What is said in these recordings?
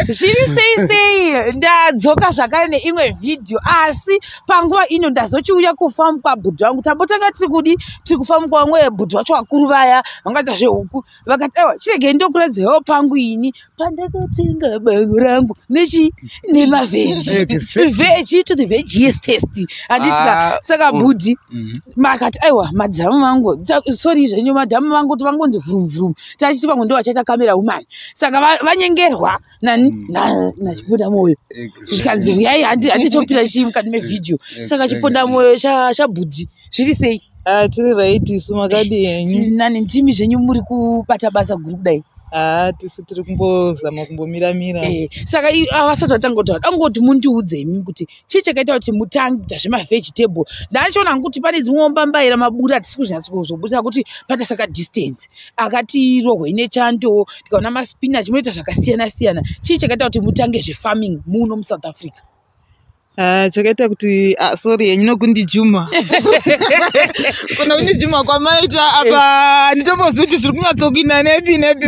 Zviri sei sei, ndadzoka zvakare neimwe vhidhiyo, asi panguva ino ndazochiuya kufamu kwabhudhi vangu. Tambotanga tiri kudi tiri kufamu kwamwe bhudhi vacho vakuru vaya vangaita zvehuku, vakati aiwa, chiregei ndokuradzewo pangu ini pandakatenga bango rangu nechi nemavheji vheji to the vegiest test, handiti ka? Ah, Saka bhudhi makati aiwa, madhamu vangu, sorry zvenyu, madhamu vangu kuti vangonzi vhurum vhurum, tachiti pamwe ndo vachaita camera woman, saka vanyengerwa nani? Nachiponda mwoyo, zvikanzi uyai, handitopira chii mukati mevhidhiyo. Saka chiponda mwoyo chabhudhi, zviri sei? Ah, tiri right isu, makadi henyu? Nani, ndimi zvenyu muri kubata basa guru kudai. Ah, tisu tiri kumbozama kumbomiramira. Saka vasati vatanga kutaura, dangoti mundiudze imi kuti chii chakaita kuti mutange kuita zvemavegetable. Ndachiona hangu kuti pane dzimwewo mbambaira maburi hatisi kuzonyatsokuzoburitsa kuti paita saka distance akati rohwei nechando, tikaona maspinach, munoita zvakasiyana siyana. Chii chakaita kuti mutange zvefarming muno muSouth Africa? Ah, chakaita kuti, ah, sorry henyu nokundijuma, kuna kundijuma kwamaita apa, handitombozivi kuti zviri kunyatsokuinda nepi nepi.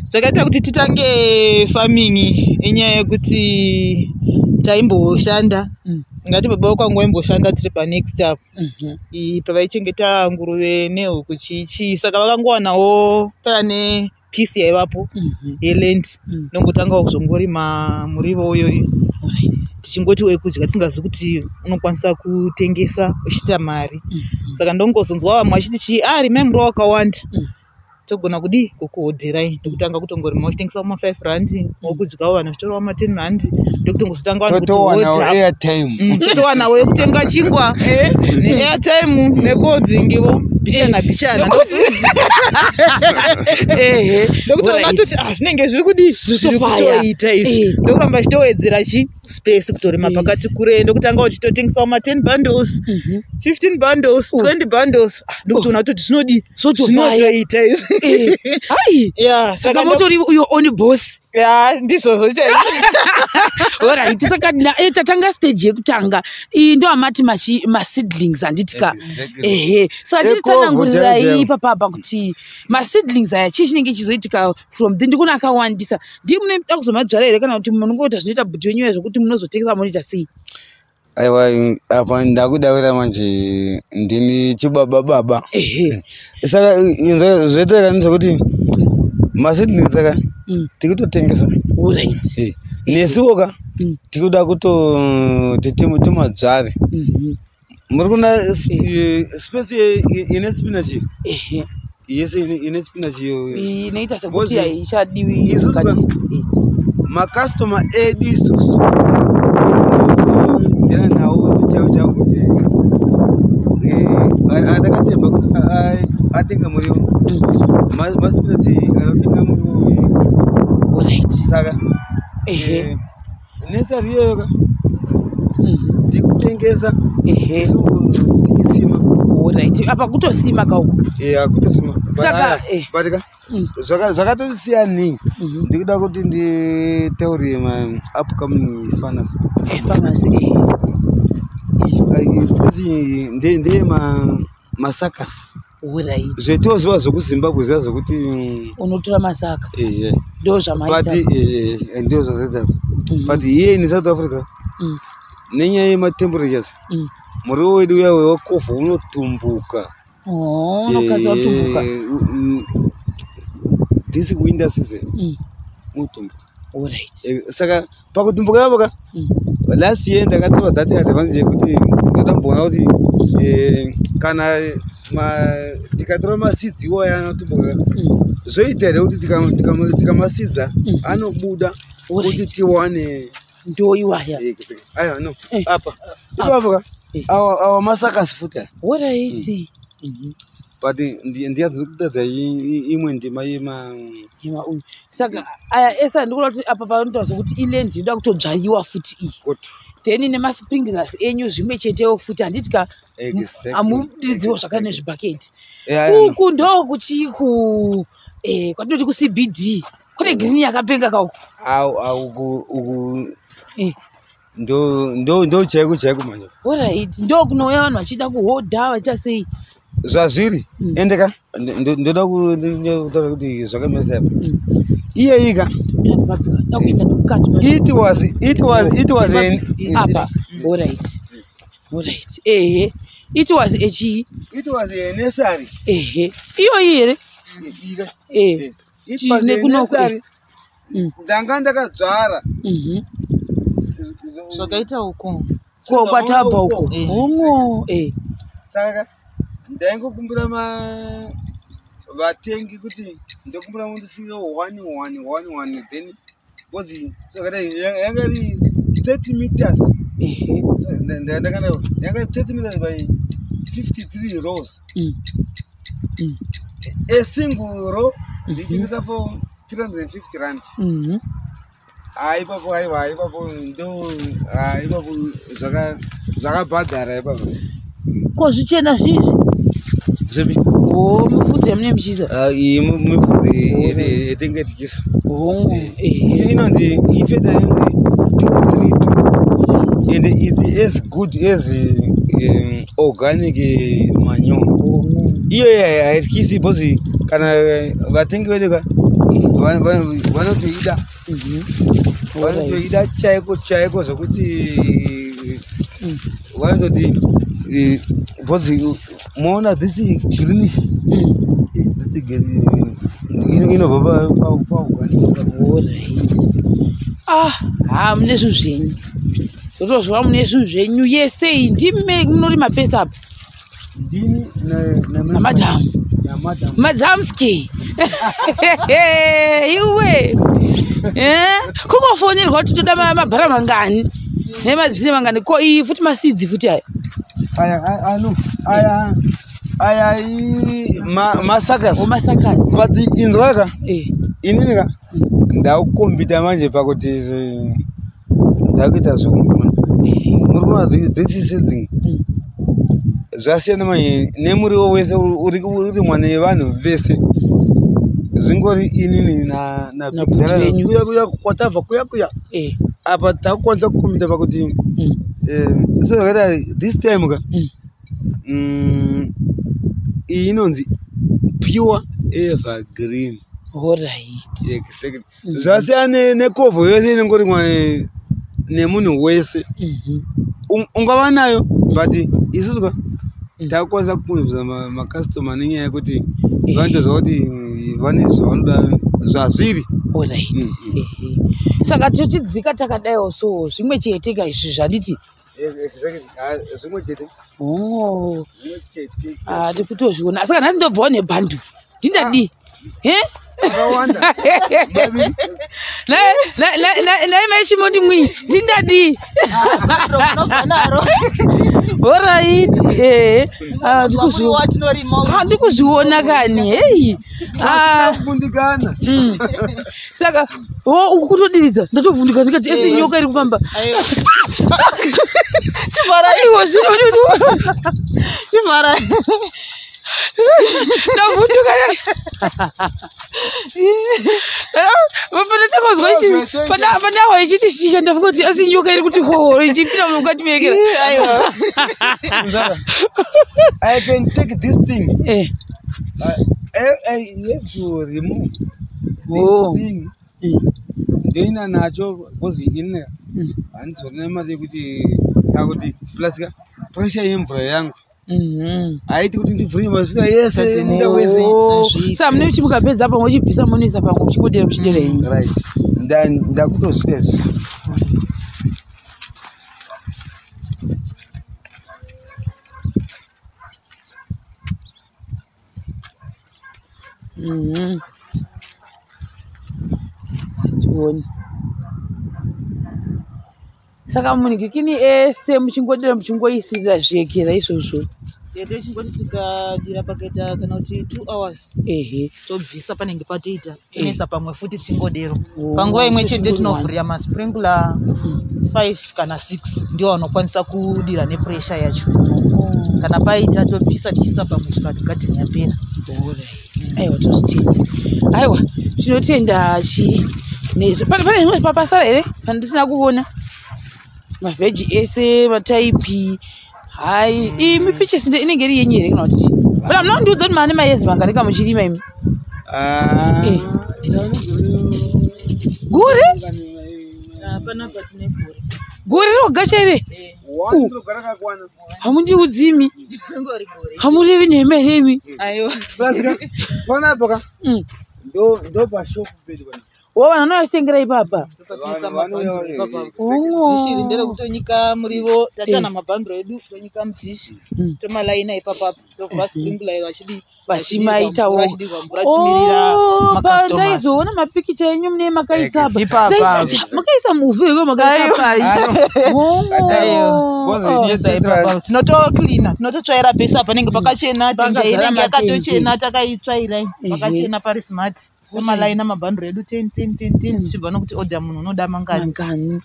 Zvakaita kuti titange farming inyaya yekuti taimboshanda, ngati baba vekwangu vaimboshanda tiri panext up, pavaichengeta nguruve nehuku, chii chii, saka vakangowanawo pane piece yaivapo yeland, nongotangawo kuzongorima muriwo uyoyu, tichingoti wekudya, tisingazivi kuti unokwanisa kutengesa uchiita mari. Saka ndongozonzwa vamwe vachiti chii, ah, rimai muriwo wakawanda, togona kudii kukuhodherai. Ndokutanga kutongorima uchitengesa kuma5 rand wokudyawo, vanhu vachitorawo ma10 rand, ndokutongozotanga vanhu kuti Totowanawo hodha. airtime. Totowanawo yekutenga chingwa neairtime necold drinkwo, bhichana bhichana. Ndokutoona toti, ah, zvinenge zviri kudii, zviri Zvitofaya. kutoita izvi. Ndokuramba chitowedzera chi space, kutorima Space. pakati kure, ndokutanga uchitotengesawo ma10 bundles, 15 bundles, 20 bundles. Ah, ndokutoona kutoti zvinodii, Zvotofaya. zvinotoita izvi. Ai. Ya, Saka saka motori your own boss. Ya, ndizvozvo chaizvo. Alright, saka tatanga stage yekutanga iyi, ndo amati maseedlings, handiti ka? Exactly. Ehe, saka Ekovho tichitsanangurirai chaiyo. ipapapa kuti maseedlings aya chii chinenge chizoitika from the ndikuona akawandisa, ndii munoda kuzomadzvara here, kana kuti munongoita zvinoita bhuti wenyu zvokuti munozotengesa, munoita sei? Aiwa, apa ndakudavira manje, ndini chibaba baba. Saka zvoiteka ndezvekuti maseedlings aka tikutotengesa. Nesuwo ka tikuda kutoti timadzvare. Muri kuna space ine spinach yese, ine spinach iyo. Inoita sekuti haichadiwi Isusu mukati. Makastoma edu isusu ndena nawo chaiwo chaiwo kuti atakatemba kuti atenge muriwo, maspinach anotenga muriwo. Saka nursery iyoyo ka tikutengesa, isu tichisima. Alright, apa kutosima kauku. Yeah, kutosima. Saka, But ka zvakatosiyani, ndikuda kuti nditaurire ma-upcoming farmers. Farmers. Space ndeye masuckers. Zvetoziva zvekuZimbabwe ziva zvekuti Unotora masaka. Ehe. Ndo But zvamaita. Ndo zvakaita, but here in South Africa, nenyaya yematemperatures, muriwo wedu uya wekovho unotumbuka. Oh, unokasira kutumbuka. This winter season unotumbuka. Saka pakutumbuka ipapo ka, last year ndakatora that advantage yekuti ndoda kumboona kuti kana tikatora maseeds iwaya anotumbuka, zvoita here kuti tikamasidza anobuda, kuti tiwane. Ndo iwaya. Aiwa, no. Apa Apa. ipapo ka, awa masuckers futi aya. But ndiyadzi imwe ndima yema Yema uyu. Saka aya ese andikuona kuti apa panotaura sokuti iland inoda kutodzvaiwa futi iyi. Kuti Then nemasprinklers enyu zvimwe chetewo futi, handiti ka? Exactly. Hamudiridziwo zvakare nezvibhaketi. Yeah, no. Uku ndo kuchi ku kwatinoti kuCBD, kune green yakapenga kauku. Au au uku ndo chaiko chaiko manje. Alright, ndo kunouya vanhu vachida kuhodha, vachiita sei? Zvazviri, ende ka ndoda kutaura kuti zvakamira sei apa. Iyeyika. Ndakuenda nemukati macho. It was an, Apa. Alright. Alright. Ehe. It was a chii? It was a nursery. Ehe. Iyoyi here? Ika. Eh. It was a Nekunoko, eh. nursery. Ndanga ndakadzvara. Zvakaita uko. Ko kwatabva uko. Eh. Hongo. Eh. Saka ndaingokumbira vatengi kuti ndokumbira mundisire one one one one, then because zvakadai yanga iri 30 meters. So, yanga iri 30 meters by 53 rows. A single row ndiitengesa for 350 rands. Hai, ipapo, aiwa, ipapo ndo, ha, ipapo zvakabhadhara ipapo. Ko zvichena zvizvi? Zvepi? Oh, mifudzi yamune muchiisa. Ah, iyi mifudzi yetenge tichisa. Hongo. Iyi inonzi ifeta, inonzi 232, and it's as good as organic manure. Hongo. Iyo haityisi because kana vatengi vedu ka vanotoida. Vanotoida chaiko chaiko, zvokuti vanototi because moona this greenish, this green inobva paorganic. Alright. Ah, ha, mune zvinhu zvenyu. Ndotozviva mune zvinhu zvenyu yese iyi. Ndimi munorima pese apa? Ndini. Namadhamu. Namadhamu. Madzamski. Iwe. Eh? Kungofonerwa kuti toda mabhara mangani nemadzine mangani. Ko iyi futi masidzi futi aya? Aya ano, aya masakas. Omasakazi. But inzwaka, inini ka ndakukombita manje pakuti ndakuita zvokumbi manje. Muri kuona this seedling? Zvasiyana manje nemuriwo wese uri kurimwa nevanhu vese. Zvingori inini Nabhuti venyu. Kuya kuya kwatabva kuya kuya. Apa takukwanisa kukombita pakuti sezvakaita this time ka, iyi inonzi pure evergreen. Exactly. Zvasiyana nekovho yose inongorimwa nemunhu wese. Ungava nayo, but isusu ka takukwanisa kukunzisa makastoma nenyaya yekuti vanotoziva kuti vane zvavanoda zvazviri. Alright. Ehe. Saka tochidzika takadaiwo, so zvimwe chete ka izvi zvanditi? Exactly. Ah, zvimwe chete. Oh. Zvimwe chete. Ah, ndikutozviona. Saka nhasi ndobvawo nebhanduru, ndindadii? He? Akawanda. Maviri. Nai mai Chimondi mwii, ndindadii? Unobva naro. Alright, ehe. Ah, ndikuzviona. Watinorima. Ah, ndikuzviona kani. Hei. Ah. Kundikana. Saka o uku kutodiridza, ndatovhunduka ndikati esi nyoka iri kufamba. Chivharai. Iwo zvino Chivharai. Ndavhunduka. Pandatakazwa pandahwa ichiti shika, ndafunga kuti asi nyoka iri kuti hoho ichipinda mukati mekera. Aiwa. Mzara, I can take this thing. I have to remove this thing. Ndoina nacho because ini handizorina mari yekuti kakuti plus ka pressure yemvura yangu haiti kuti ndivhure masvika yese minda wese. Oh, Hazviiti. saka mune kuti mukapedza pamwe uchibvisa munoisa pamwe muchingodera muchidera imi. Right, ndakutozvida izvi. Tione. Saka munhikikini ese muchingodera muchingoisirira zviekera izvozvo? Tete, chingoti tikadira pakaita kana kuti 2 hours, tobvisa panenge patoita, tonoisa pamwe futi tichingodero. Oh, Panguva imwe chete tichingorwana. tinovhurira masprinkler 5 kana 6, ndiwo anokwanisa kudira nepressure yacho. Kana paita tobvisa tichiisa pamwe kusvika gadheni yapera. Alright. Aiwa, tozvitenda. Aiwa, tinotenda chi nezvo. Pane zvimwe papasara here pandisina kuona? Mavheji ese, mataipi. Hai, iyi mipichisi inenge iri yenyu here kana kuti chii? But hamuna kundiudza kuti maane mayezi mangani muchirima imi. Gore? Panapa tine gore. Gore roga chaire? Hamundiudzimi. Ingori gore. Hamurevi nhema here imi? Aiwa. Panapa ka Mm. ndo pashopu pedu pana. Wo vanhu vanovachitengera ipapa. Ndopatinoisa Vanhu vanouya mabhanduru ipapa. Oh. Dhishi iri nderekutonyika muriwo, tatana mabhanduru edu tonyika mudhishi. Tomalaina ipapapa. Tobva sprinkler vachidi Vachimaitawo. vachidirwa mvura chimirira Oh, macustomers. ndaizoona mapikicha enyu mune makaisa apa. Ipapa. Makaisa muvhu here makaisa pai? Because Yes, ipapa. Tinotocleana, tinototsvaira pese apa panenge pakachena, tende Pakazara inenge matende. yakatochena takaitsvaira pakachena pari smart. Tomalaina mabhanduru edu 10 10 10 10 tichibva nokuti order munhu unoda mangani. Mangani.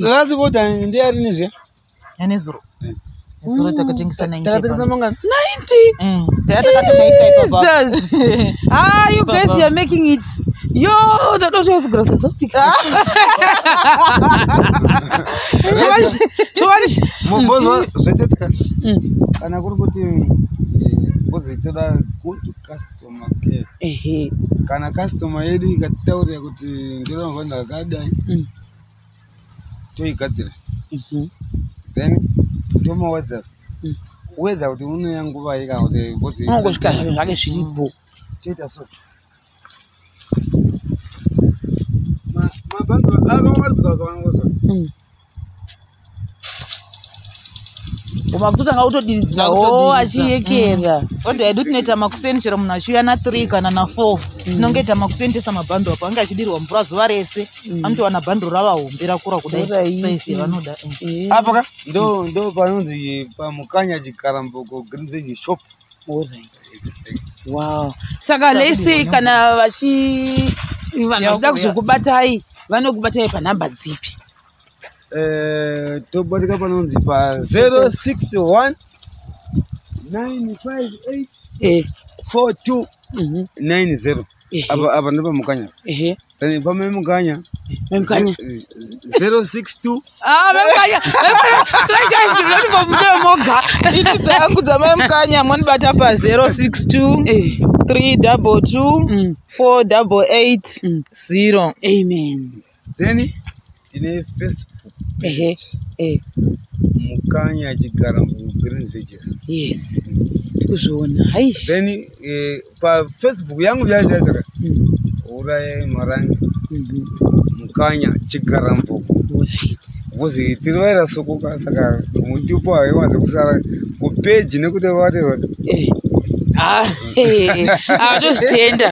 Last order ndiyarini zviya? Yanezuro. Nezuro takatengesa 90. Takatengesa mangani? 90. Taya takatomaisa ipapa. Jesus. Ah, you guys, you are making it. Yo, ndatotoyazogara South Africa. Chokwadi. Bozwa zvaitetika kana kuri kuti bozi toda good customer care. Ehe. Kana customer yedu ikatitaurira kuti ndinoda mabhanduru akadai, toigadzira. Then tomawadza wedza kuti unouya nguvai kana kuti bozi Unongosvika zvinhu zvake zviripo. Toita so. Mabhanduru akawaridzwa akawanda. Makutotanga kutodiridzira wo Takutodiridza. achiyekera. Order yedu tinoita makuseni chero munhu achiuya na3 kana na4 tinongoita makuseni toisa mabhanduru apo ange achidirwa mvura zuva rese anotowana bhanduru rava hombe rakura kudai Alright. saizi yavanoda. Apa ka ndo panonzi paMukanya Chikaramboko Green Veg Shop. Alright. Wow. Saka lese kana vachi vanhu vachida kuzokubatai vanokubatai panhamba dzipi? Tobatika panonzi pa 061 958 42 90. Apa ndopaMukanya. Then pamai Mukanya Memukanya. 062 Ah, memukanya. Tinochaiziva moga. Ini dzangu dzamai Mukanya monibata pa 062 322 488 0. Amen. Then tine Facebook Ehe. Mukanya Chikaramboko Green Veges. Yes. Tikuzviona. Haish. Then pafacebook yangu yachacho Uraye Marange Mukanya Chikaramboko. Alright. Because tiri vaira sokoka saka mutupo haiwanze kusara kupeji nekuti vati Ah, eh. Ah, tozvitenda.